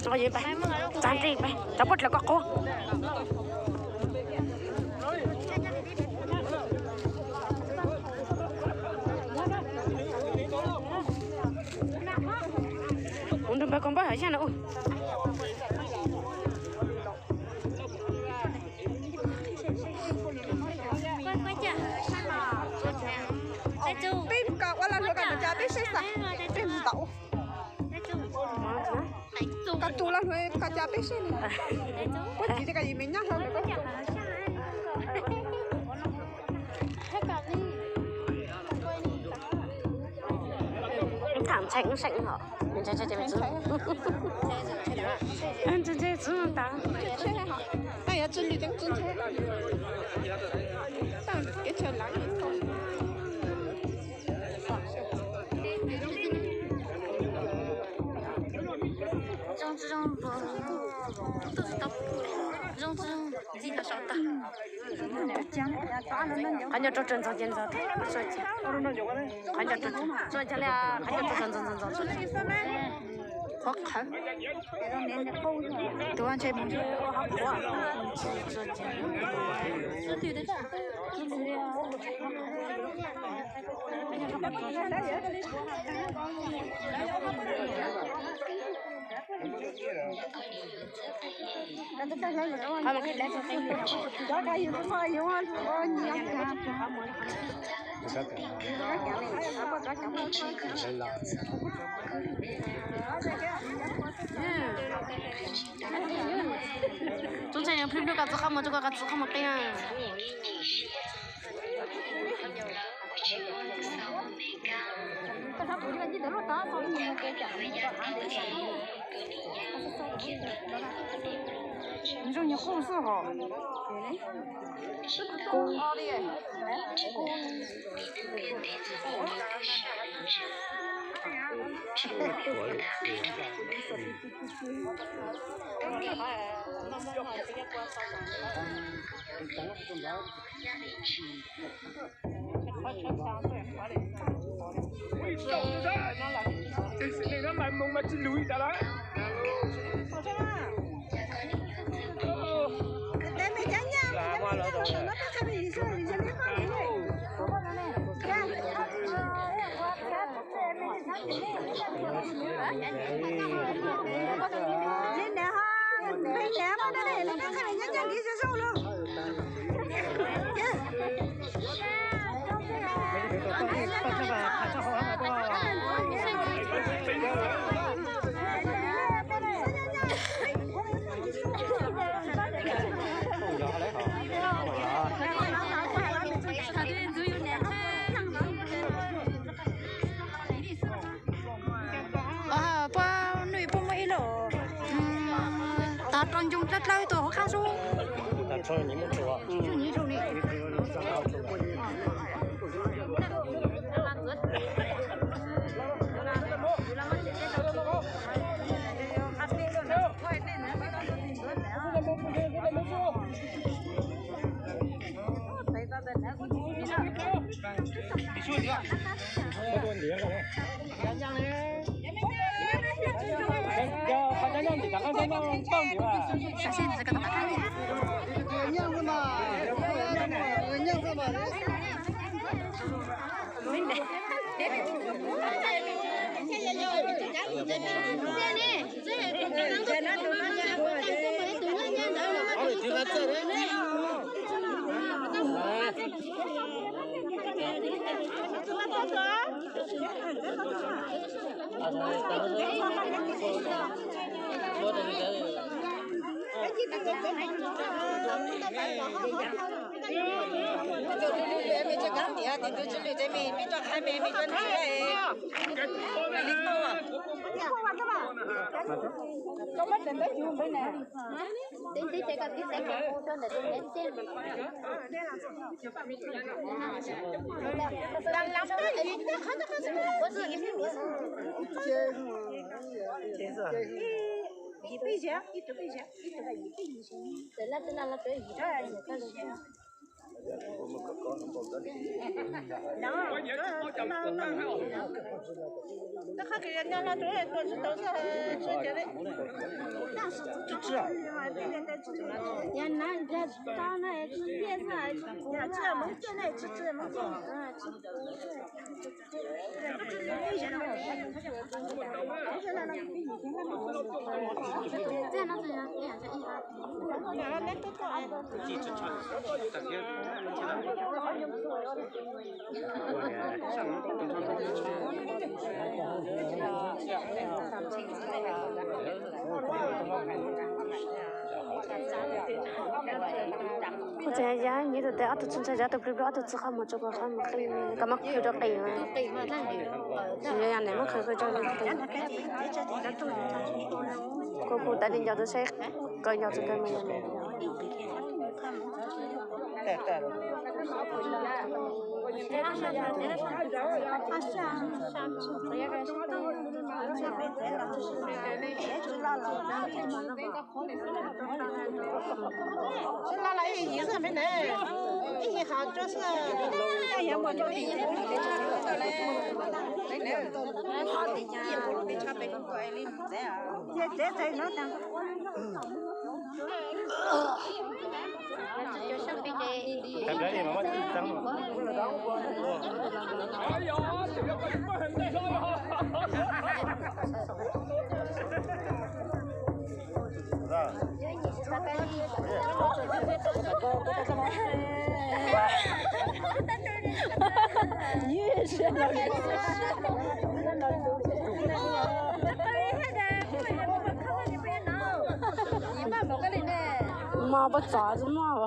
Txav ntsej, txav puab dlawg koj qub. Kuv nrug npawg Koob Npauj hauv xyab no. Peb mus kawm ua lag luam kawm ntawm cas peb saib xav, peb mus ntau. Koj tus lag luam koj cas peb saib ne. Koj txiv tias koj yim me nyab hlo lawm koj. Tham ntshai seem hos. Ntshai txwv tas. Tag yuav tsw lwm ceeb tsw ntshai. Tag kev chaw lav. Zoo tsis zoo, zoo tsis zoo, ntxig tau saum tag. Qhov ncauj rau rau ntxog ces ntxog tag. Qhov ncauj rau rau ntxog ntxog ntxog tag. Qhov qhawv. Tus ntshe mus ntshe ua qhov qhuav. Tub ntshai yog plhws plhws koj txwv qhov muag rau koj, koj txwv qhov muag qia. Zoo nyuag qub xwb hos. Puab nuj puab muaj ib lub tag rau ncoo dlab dlab ib tug hauv qab zub. Kuv tseem yog nyiv tus tes ob tug txiv ntxawg, ob tug plig plig, ob tug txiv qhov muag tsuas pom qhov muag qis, koj muab qhwv rau qis mas. Tsis yog neb muab qhwv qhwv rau qis. Kuv kuv tab li nco tus saib, koj nco tus kawg mas yog neb. Tsis laj los ib yig xwb me ne, ib yig qhov tsuag xwb. Ib yig qhov tsuag xwb. Mos puas txov tsis muaj.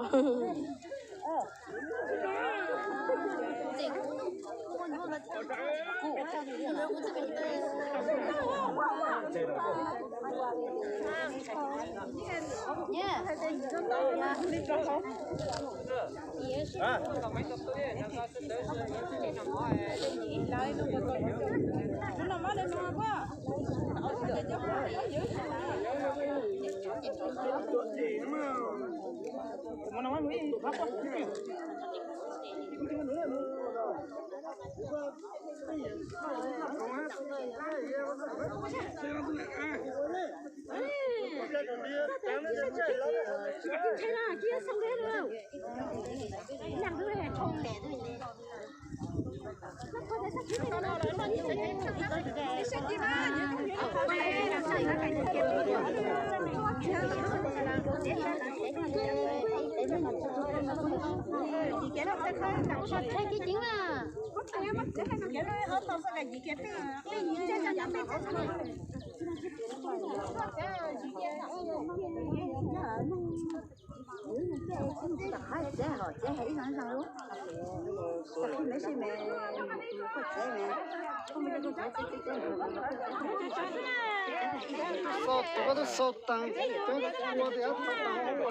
Xauj tus koj twb xauj tag, coob ua tias tau tag ua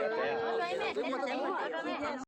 li.